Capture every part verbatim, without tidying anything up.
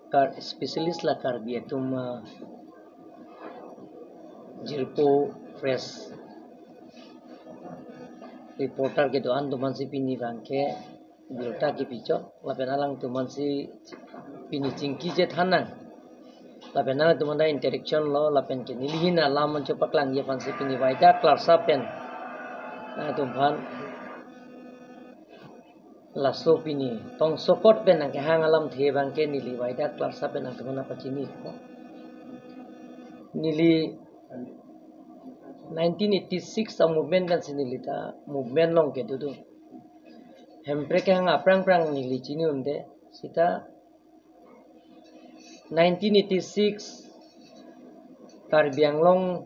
Kar, specialist la Karbi atum, ah, jirpo press reporter kedo-an atum aphansi pini abangke birta kepi chot, lapen alangtum aphansi pini chingki chethan nang. Lapen alangtum aphan ta interaction lo, lapen ke neli hin alam an chopaklangji aphansi pini waida klarsa pen alangtum aphan laso pini tongsokot pen nangkehang alamthe abangke neli waida klarsa pen nangtum aphan pachini. Neli nineteen eighty-six a-movement pensi neli ta movement along kedo do. Hemprek kehang aphrang aphrang neli chini-unde. Seta nineteen eighty-six Karbi Anglong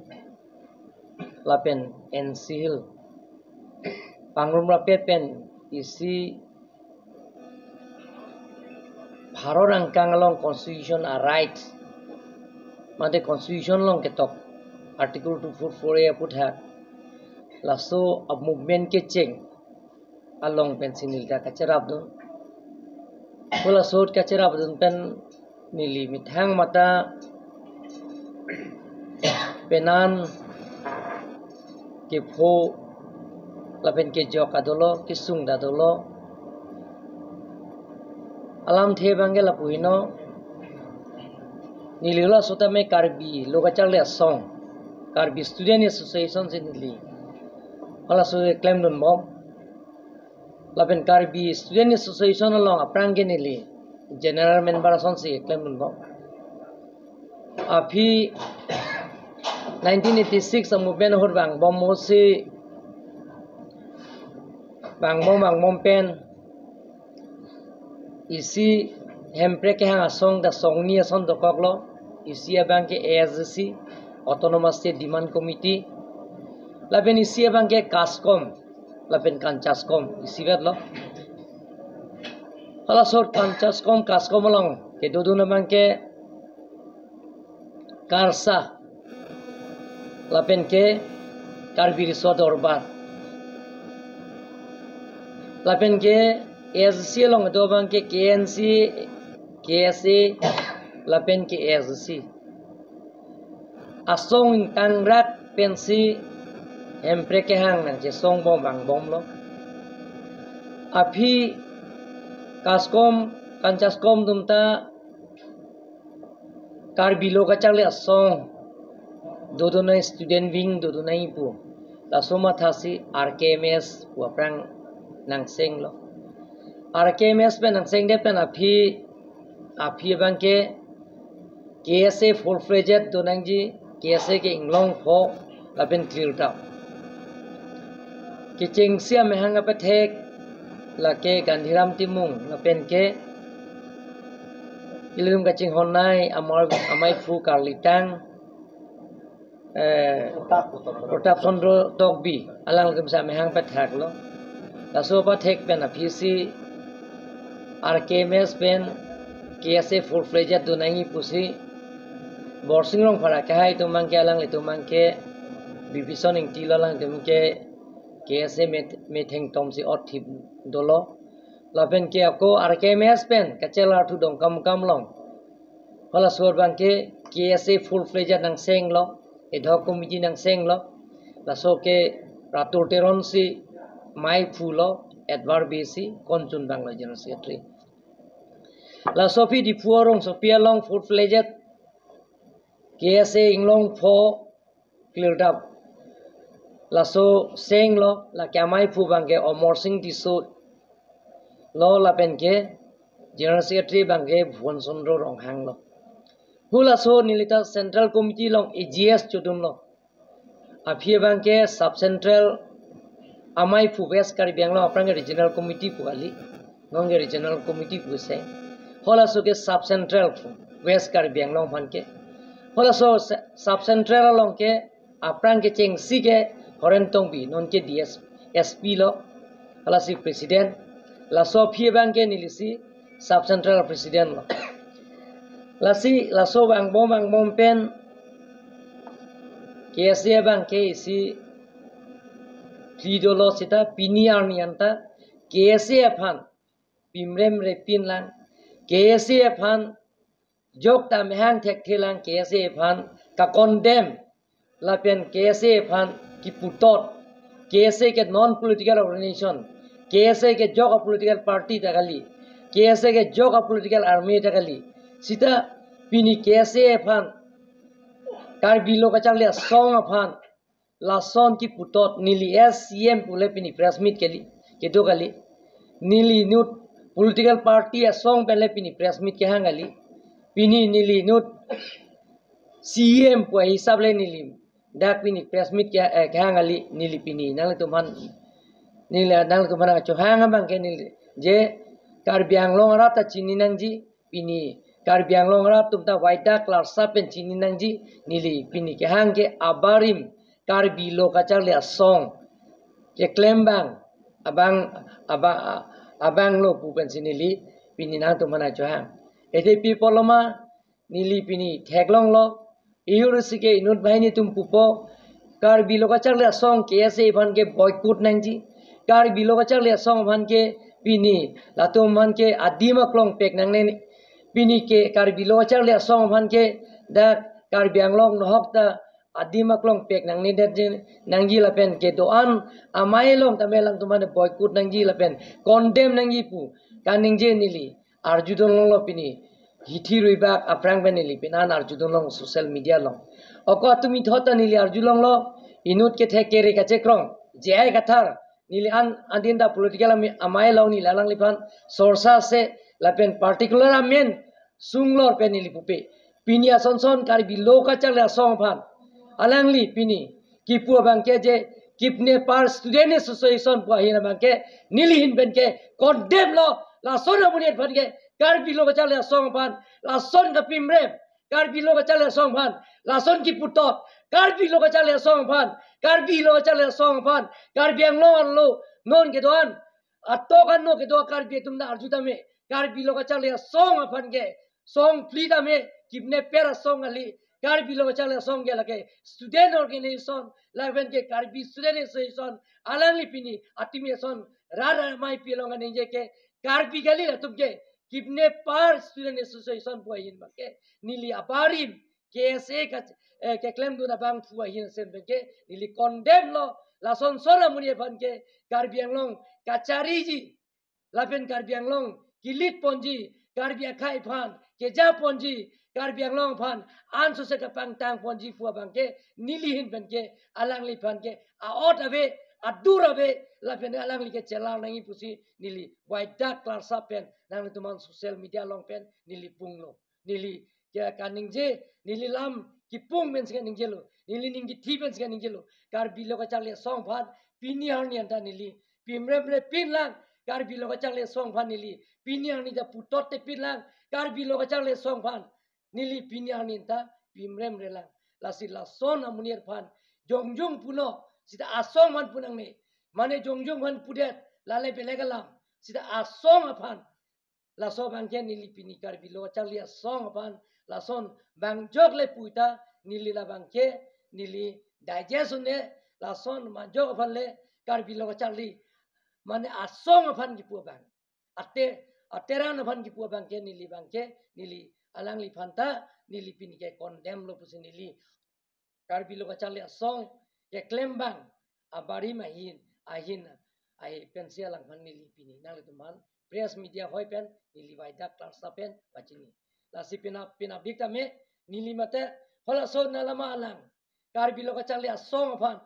lapen N C Hill pangrum rapet pen isi Bharat angkang along constitution a-right, mate constitution along ketok Article two four four A aputhak laso a-movement kecheng along pensi neli ta kacherapdun. Pu laso kacherapdun pen neli methang mata penan kepho lapen kejok ta dolo, kesung ta dolo. Alamthe abangke lapu heno, neli laso tame Karbi Lo Kacharli Asong, Karbi Student Association si neli halaso keklemdunbom. Lapen Karbi Student Association along aphrang ke neli general member asonsi keklemdunbom. Aphi nineteen eighty-six a-movement ahut vangbom mosi vangbom vangbom pen isi Hemprek kehang asong ta songni ason dokoklo. Isi abangke A S D C, Autonomous State Demand Committee, lapen isi abangke KASCOM lapen KANCHASCOM isivet lo. Halaso KANCHASCOM, KASCOM along kedodun abangke KARSA lapen ke Karbi Riso Dorbar, lapen ke A S D C along do abangke K N C, K S A lapen ke A S D C. Asong ingtangrak pensi Hemprek kehang nangchesongbom vangbomlo. Aphi KASCOM, KANCHASCOM atum ta Karbi Lo Kacharli Asong dodunai student wing dodunai pu. Laso mathasi R K M S pu aphrang nangsenglo. R K M S pen nangsengdet pen aphi, aphi abangke K S A full fledged donangji, K S A ke inglong pho lapen clear down. Kechengsi amahang apathek lake Gandhiram Timung lapen ke ilitum kachinghonnei amar amaiphu karlitang, eh, Pratap Chandra Tokbi, alanglitum si amahang pathaklo. Laso apathek pen aphisi R K M S pen K S A full fledged donangji pusi Borsing Rongphar akehai atum abangke alanglitum abangke Bibison Ingti lo, alanglitum ke K S A met-, metheng tomsi ot thip dolo. Lapen ke ako R K M S pen kachelar thu Dongkamukam along halaso abangke K S A full fledged nangsenglo, ad hoc committee nangsenglo. Laso ke Ratur Teron si maiphulo, Edward Bey si konchun banglo General Secretary. Laso aphi Diphu arongsopi along full fledged K S A inglong pho clear down. Laso senglo, lake amaiphu abangke Amar Sing Tisso lo lapen ke General Secretary abangke Bhuban Chandra Ronghang lo. Halaso neli ta Central Committee along A G S chodunlo. Aphi abangke Sub Central amaiphu West Karbi Anglong aphrang ke Regional Committee pu kali. Non ke Regional Committee pu se. Halaso ke Sub Central pu West Karbi Anglong aphan ke. Halaso se-, Sub Central along ke aphrang kechengsi ke Horen Tongbi, non ke D S, S P lo, halasi President, laso aphi abangke nelisi Sub Central President lo. Lasi laso vangbom vangbom pen K S A abangke isi phli dolo seta pini arni anta K S A aphan pimrem repin lang, K S A aphan jok ta mehang thekthe lang K S A aphan ka-condemn lapen K S A aphan kiputot, K S A ke non political organization, K S A ke jok a-political party ta kali, K S A ke jok a-political army ta kali. Sita pini K S A aphan, Karbi Lo Kacharli Asong aphan lason kiputot neli as C M pule pini press meet kali, kedo kali. Neli inut political party asong penle pini press meet kehang kali. Pini neli inut C M pu ahisap le neli dak pini press meet ke, eh, kehang kali. Neli pini nanglitum aphan, neli nanglitum aphan chohang abang ke neli je Karbi Anglong arat ta chini nangji, pini Karbi Anglong arat atum ta waidak larsa pen chini nangji. Neli pini kehang ke abarim Karbi Lo Kacharli Asong keklem abang, abang, abang, abang lo pu pensi neli pini nangtum aphan chohang. Ede pi apotlo ma, neli pini theklonglo, iyur si ke inut banghini atum pupo, Karbi Lo Kacharli Asong K S A aphan ke boycott nangji, Karbi Lo Kacharli Asong aphan ke pini latum aphan ke adim aklong pek nangne, pini ke Karbi Lo Kacharli Asong aphan ke dak Karbi Anglong nohok ta adim aklong pek nangne det je nangji lapen kedo-an amei along tame alangtum aphan boycott nangji lapen condemn nangji pu kaningje neli arjudun longlo pini hithi ruibak aphrang pen neli pini an arjudun long social media along. Ako atum ithot ta neli arjulonglo, inut kethek kere kachekrong, J I Kathar, neli an adin ta political amei, amei along neli alangliphan sorsa se lapen particular amen sunglor pen neli pupe. Pini asonson Karbi Lo Kacharli Asong aphan alangli pini kipu abang ke je kidnapper Student Association pu ahin abang ke neli ahin pen ke condemn lo, lason amonit aphan ke, Karbi Lo Kacharli Asong aphan lason kapimrem, Karbi Lo Kacharli Asong aphan lason kiputot, Karbi Lo Kacharli Asong aphan, Karbi Lo Kacharli Asong aphan, Karbi Anglong arlo non kedo-an atok ano kedo Karbi atum ta arju tame, Karbi Lo Kacharli Asong aphan ke song phli tame, kidnapper asong kali, Karbi Lo Kacharli Asong ke lake student organization, lapen ke Karbi Student Association, alangli pini atum ason rara mai pi along kaningje ke Karbi kali latum ke, kidnapper Student Association pu ahin abang ke neli abarim K S A ka, eh, keklemdun abangphu ahin asem pen ke neli condemn lo, lasonson amonit aphan ke Karbi Anglong kachariji lapen Karbi Anglong kilit ponji, Karbi akhei aphan keja ponji, Karbi Anglong aphan ansose kapangtang ponji pu abang ke neli ahin pen ke alangliphan ke a-ot ave, adur ave, lapen alangli ke chelar nangji pusi neli waidak larsa pen nanglitum aphan social media along pen neli punglo. Neli ke kaningje, neli lam kipung pensi kaningjelo, neli ning kithi pensi kaningjelo. Karbi Lo Kacharli Asong aphan pini arni anta neli pimremre pinlang, Karbi Lo Kacharli Asong aphan neli pini arni ta putot te pinlang, Karbi Lo Kacharli Asong aphan neli pini arni anta pimremre lang. Lasi lason amonit aphan jongjung puno, sita asong aphan pu nangne, mane jongjung aphan pudet, lale belek alam, sita asong aphan. Laso abang ke neli pini Karbi Lo Kacharli Asong aphan lason bang jok le pu ta neli labang ke neli digest un-e, lason majok aphan le Karbi Lo Kacharli mane asong aphan kipu abang, ate, ateran aphan kipu abang ke neli abang ke neli alangliphan ta neli pini ke condemn lo pusi neli Karbi Lo Kacharli Asong keklem abang abarim ahin, ahin, ahin pensi alangphan neli pini nanglitum aphan press media ahoi pen neli waidak larsa pen pachini. Lasi pina, pina bik tame neli mate halaso nalama alang Karbi Lo Kacharli Asong aphan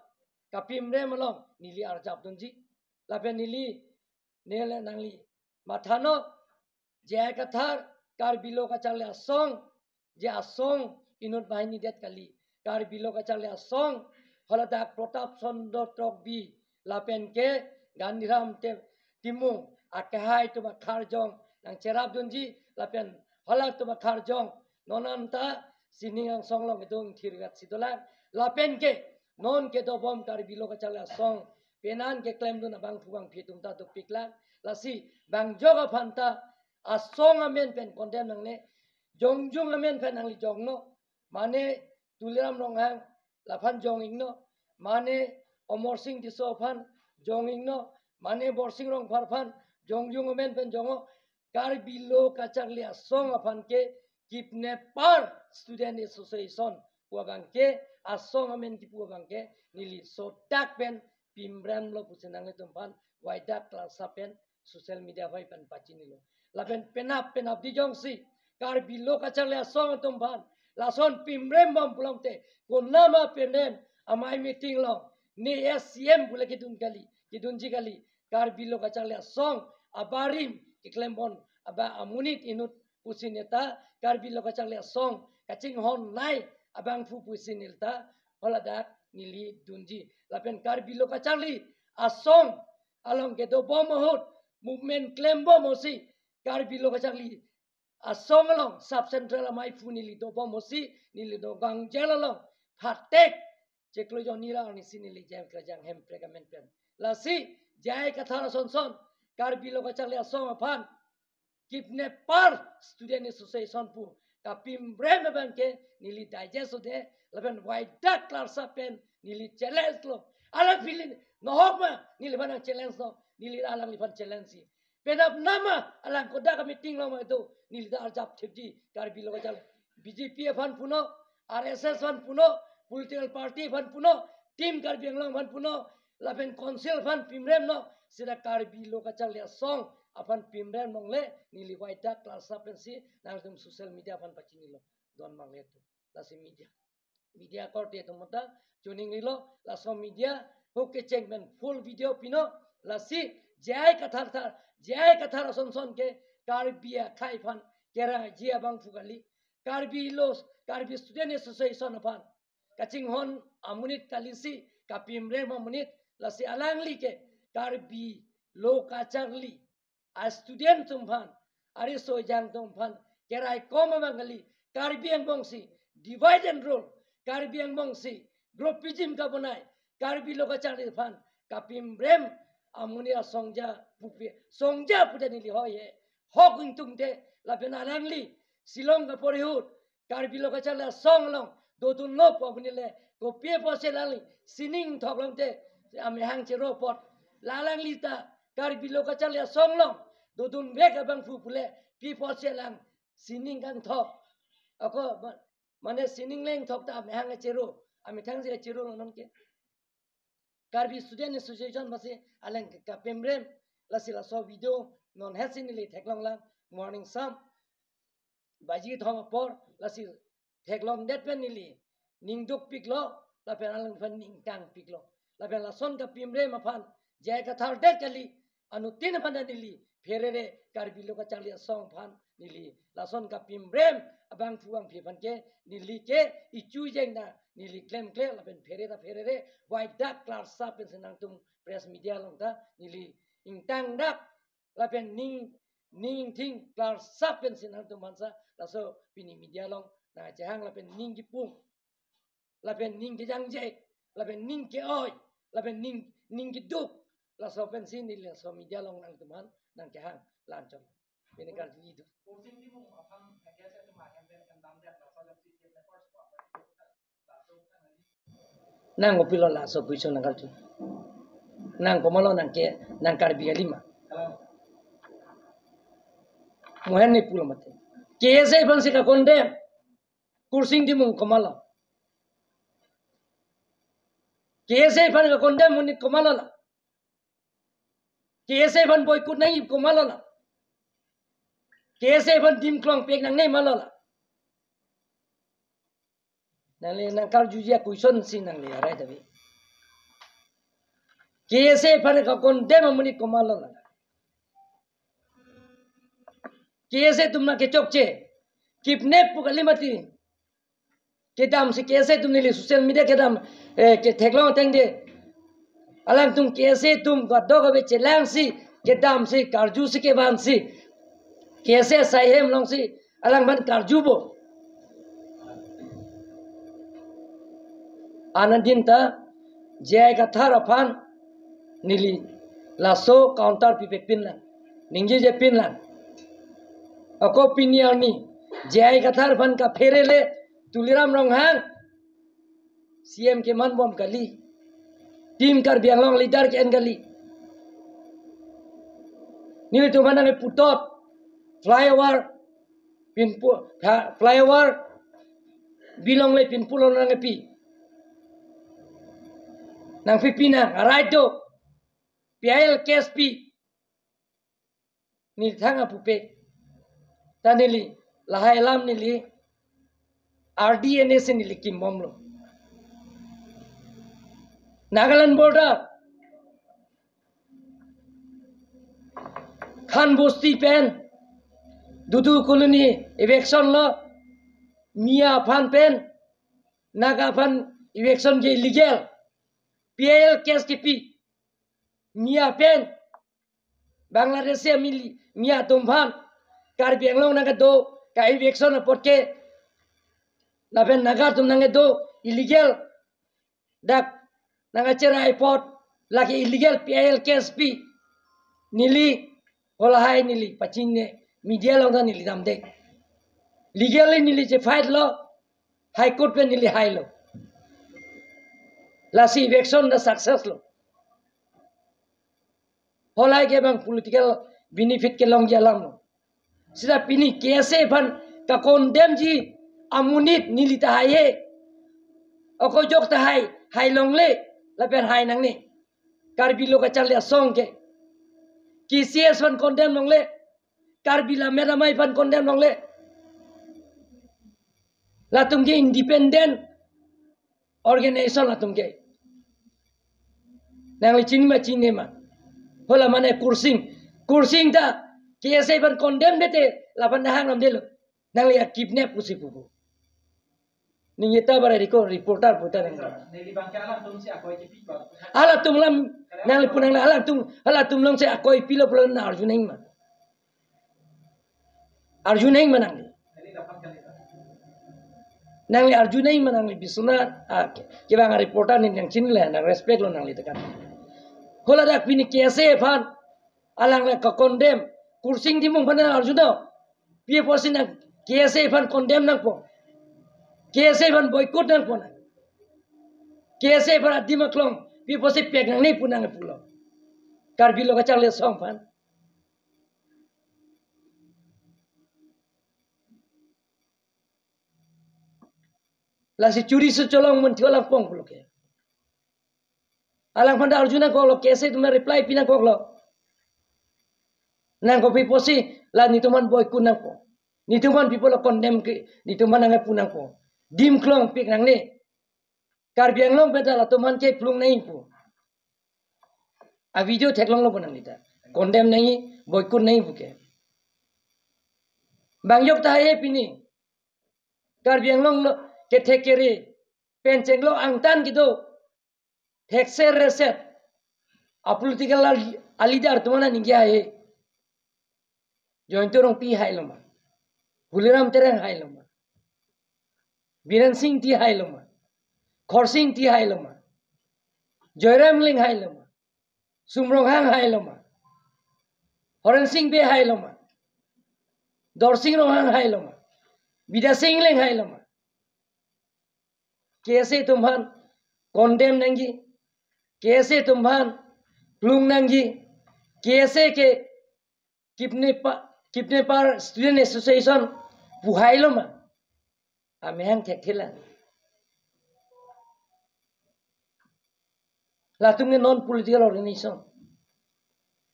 kapimrem along neli arjapdunji. Lapen neli nele nangli mathanok, J I Kathar, Karbi Lo Kacharli Asong, je asong inut banghini det kali. Karbi Lo Kacharli Asong, haladak Pratap Chandra Tokbi, lapen ke Gandhiram Te-, Timung, akehai atum akharjong nangcherapdunji, lapen halatum akharjong non anta sining angsong along kedung thirgat si dolang, lapen ke non kedobom Karbi Lo Kacharli Asong penan keklemdun abangphu bangphi atum ta dopiklang. Lasi bang jok aphan ta asong amen pen condemn nangne, jongjung amen pen nangli jongno, mane Tuliram Ronghang laphan jong iknon, mane Amarsing Tisso aphan jong iknon, mane Borsing Rongphar aphan jongjung amen pen jongnon, Karbi Lo Kacharli Asong aphan ke Kidnapper Student Association pu abangke, asong amen kipu abangke, neli sodak pen pimremlo pusi nanglitum aphan Waidak Clasar pen social media ahoi pen pachinilo. Lapen penap penapdi jongsi Karbi Lo Kacharli Asong atum aphan lason pimrem bom pulote, konama pimrem, amei meeting along ne S C M pule kedun kali, kedunji kali, Karbi Lo Kacharli Asong abarim keklem bom, aba amonit inut pusi neta, Karbi Lo Kacharli Asong kachinghon nei abangphu pusi neta, haladak neli dunji. Lapen Karbi Lo Kacharli Asong along kedo bom ahut movement klem bom ahutsi, Karbi Lo Kacharli Asong along Sub Central ameiphu neli do bom ahutsi, neli do gangjel along phatek chiklo jonni ra arnisi neli jam kejang Hemprek amen pen. Lasi J I Kathar asonson Karbi Lo Kacharli Asong aphan Kidnapper Student Association pu kapimrem abangke neli digest ode, lapen Waidak Clasar pen neli challenge lo. Alang pili nohok ma, neliphan nang challenge lo, neli alangliphan challenge si. Penap nama alang kodak meeting along ma do, neli ta arjap thipji, Karbi Lo Kacharli, B J P aphan punon, R S S aphan punon, political party aphan punon, Team Karbi Anglong aphan punon, lapen council aphan pimrem non, seta Karbi Lo Kacharli Asong aphan pimrem longle, neli Waidak Clasar pensi nangtum social media aphan pachinilo, don mangle tu. Lasi media, media korte atum ta choningrilo, laso media ahok kecheng pen full video pinon, lasi J I Kathar thar, J I Kathar asonson ke Karbi akhei aphan kerangji abangphu kali, Karbi Lo, Karbi Student Association aphan kachinghon amonit kalisi, kapimrem amonit, lasi alangli ke Karbi Lo Kacharli a student atum aphan, ariso ejang atum aphan keraikom abang kali, Karbi angbong si divide and rule, Karbi angbong si groupism kabonai, Karbi Lo Kacharli aphan kapimrem amonit asongja pupe, songja puta neli hoi he, hok ingtungte, lapen alangli Shillong kapori ahut Karbi Lo Kacharli Asong along dodunlo pu amonit le, kopi apotsi alangli sining thok longte amehang chero apot, la alangli ta Karbi Lo Kacharli Asong along dodunvek abangphu pule, pi apotsi alang sining kangthok? Ako ma-, mane sining lengthok ta amehang chero, amethang si chero lo non ke. Karbi Student Association masi alang ke kapimrem, lasi laso video non hetsi neli theklonglang, morning sam baji thom apor, lasi theklongdet pen neli ning dukpiklo, lapen alangliphan ning tangpiklo. Lapen lason kapimrem aphan J I Kathar det kali, anuttin aphan ta neli pherere, Karbi Lo Kacharli Asong aphan neli lason kapimrem abangphu abangphi aphan ke neli ke ichu jeng na neli klemkle lapen phere ta pherere, Waidak Clasar pensi nangtum press media along ta neli ingtangdak, lapen ning, ning thing Clasar pensi nangtum aphan sa laso pini media along nangchehang, lapen ning kipung, lapen ning kejangje, lapen ning ke-oi, lapen ning, ning keduk, laso pensi neli laso media along nangtum aphan nangkehang, la-anchot. Pini karju idu. Nang kopilo laso question nang karju? Nang komatlo, nang ke, nang Karbi kali ma? Mohen ne pulo mate. K S A aphan si ka-condemn Kursing Timung komatlo? K S A aphan ka-condemn amonit komatlo la? K S A aphan boycott nangji komatlo la? K S A aphan dim klong pek nangne matlo la? Nangli nang karjuji a-question si nangli arai davi. K S A aphan ka-condemn amonit komatlo la? K S A atum nang kechokche, kidnap pu kali mati. Kedam si K S A atum neli social media kedam, eh, ketheklong ateng de. Alangtum K S A atum kadokave chelang si, kedam si, karju si, kevan si, K S A asai hem along si alangphan karju bo. Anadin ta J I Kathar aphan neli laso counter pipepin lang, ningjeje pin lang. Ako pini arni J I Kathar aphan kaphere le Tuliram Ronghang C M keman bom kali, Team Karbi Anglong leader ke-en kali. Nelitum aphan nangkeputot, flyover Pinpo, ha, flyover bilongle pinpo lo nangpi. Nangpipi nang, arai do. P I L case pi. Neli thang apupe. Ta neli, lahai alam neli, R D N A si neli kimbomlo. Nagaland border, Khan Bosti pen, Dudu Colony eviction lo, Miya aphan pen, Naga aphan eviction ke illegal, P I L case kipi, Miya pen, Bangladeshi amili, Miya atum aphan, Karbi Anglong nangkedo, ka eviction apot ke, lapen Naga atum nangkedo, illegal, dak nangkacherai apot, lake illegal P I L case pi. Neli, halahai neli, pachini, media along ta neli damde. Legally neli che fight lo, High Court pen neli hailo. Lasi eviction ta success lo. Halahai ke bang political benefit kelongji alam lo. Sita pini K S A aphan ka condemn ji amonit neli ta haihe. Ako jok ta hai, hai longle, lapen hai nangne. Karbi Lo Kacharli Asong ke. K C S aphan condemn longle. Karbi Lammet Amei aphan condemn longle. Latum ke independent organization latum ke. Nangli chini ma chini ma. Hala mane Kursing. Kursing ta K S A aphan condemn dete, laphan dahang namdelo. Nangli a kidnap pusi pupu. Ningje ta bara riko reporter puta nang. Neli bang ke halatum si akoi kipi ba. Halatum alam nangli pu nang halatum, halatum along si akoi pilo pulo nang arju nang ma. Arju nang ma nangli. Nangli arju nang ma nangli Biswanath, ah, ke, ke bang reporter ni nang chinle nang respect lo nangli tekan. Hala dak pini K S A aphan, alangli ka condemn, Kursing Timung aphan arju do. Pi apotsi nang K S A aphan condemn nangpo. K S A aphan boycott nangpo nang. K S A aphan adim aklong, pi apotsi pek nangne pu nang pulo. Karbi Lo Kacharli Asong aphan. Lasi churi su cholong mun thio lang pong pulo ke. Alangphan ta arju nangkoklo, K S A atum ta reply pi nangkoklo. Nangkok pi apotsi, la netum aphan boycott nangpo. Netum aphan pi pulo condemn ke, netum aphan nangpu nangpo. Dim klong pik nangne. Karbi Anglong pen ta latum aphan ke plung nangji pu. A video theklonglo pu nangli ta. Condemn nangji, boycott nangji pu ke. Bang jok ta haihe pini. Karbi Anglong lo kethek kere pen chenglo angtan kedo. Thekser reset. A political al-, a leader atum aphan ningje haihe. Jayanta Rongpi hailo ma. Holiram Terang hailo ma. Biren Singh ti hailo ma. Khorsing ti hailo ma. Joyram Engleng hailo ma. Sum Ronghang hailo ma. Horen Sing Bey hailo ma. Dorsing Ronghang hailo ma. Bidya Sing Engleng hailo ma. K S A atum aphan condemn nangji. K S A atum aphan plung nangji. K S A ke kidnapper, kidnapper Student Association pu hailo ma. Amahang thekthelang. Latum ke non political organization.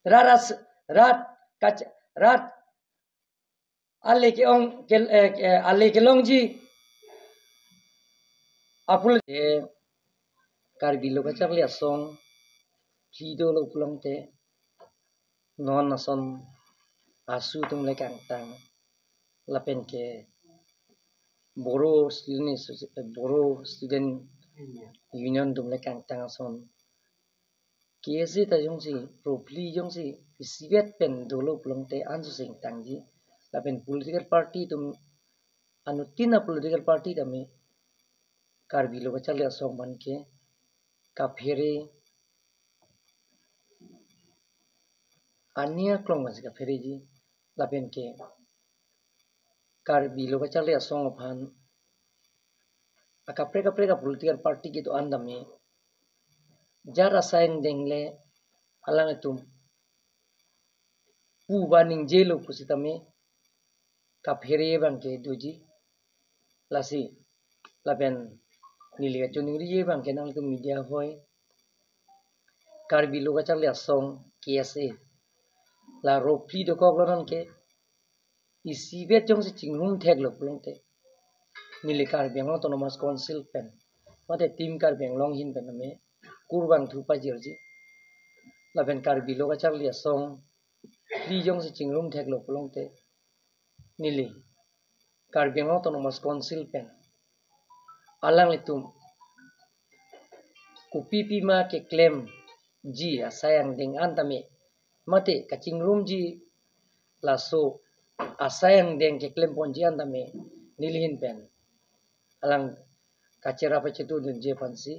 Rat as-, rat kach-, rat ale ke-ong ke, eh, eh, ale kelongji. Apul, eh, Karbi Lo Kacharli Asong phli dolo pulote non ason AASU atum le kangtang lapen ke Bodo Student Associ-, eh, Bodo Student Union atum le kangtang ason K S A ta jongsi, pro phli jongsi, isivet pen dolo pulote anso sing tangji. Lapen political party atum, anuttin a political party tame, Karbi Lo Kacharli Asong aphan ke, kaphere, ani aklong aphansi kaphereji, lapen ke, Karbi Lo Kacharli Asong aphan, akaprek kaprek a political party kedo-an tame, jat asai angdeng le alanglitum pu ba ningjelo pusitame, kaphere abang ke doji. Lasi lapen neli kachiningri abang ke nangtum media ahoi, Karbi Lo Kacharli Asong, K S A, la ro phli dokoklo non ke, isivet jongsi chingrum theklo pulote, neli Karbi Anglong Autonomous Council pen mate Team Karbi Anglong ahin pen tame kurvangthu pajirji. Lapen Karbi Lo Kacharli Asong phli jongsi chingrum theklo pulote, neli Karbi Anglong Autonomous Council pen alanglitum kopipima keklemji asai angdeng an tame mate kachingrumji laso asai angdeng keklemponji an tame neli ahin pen alang kachera pachetudunji aphansi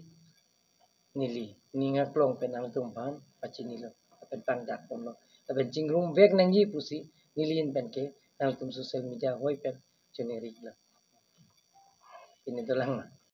neli ning aklong pen nangtum aphan pachinilo, lapen pangdakponlo, lapen chingrumvek nangji pusi neli ahin pen ke nangtum social media ahoi pen chiningrilo. Pini dolang ma.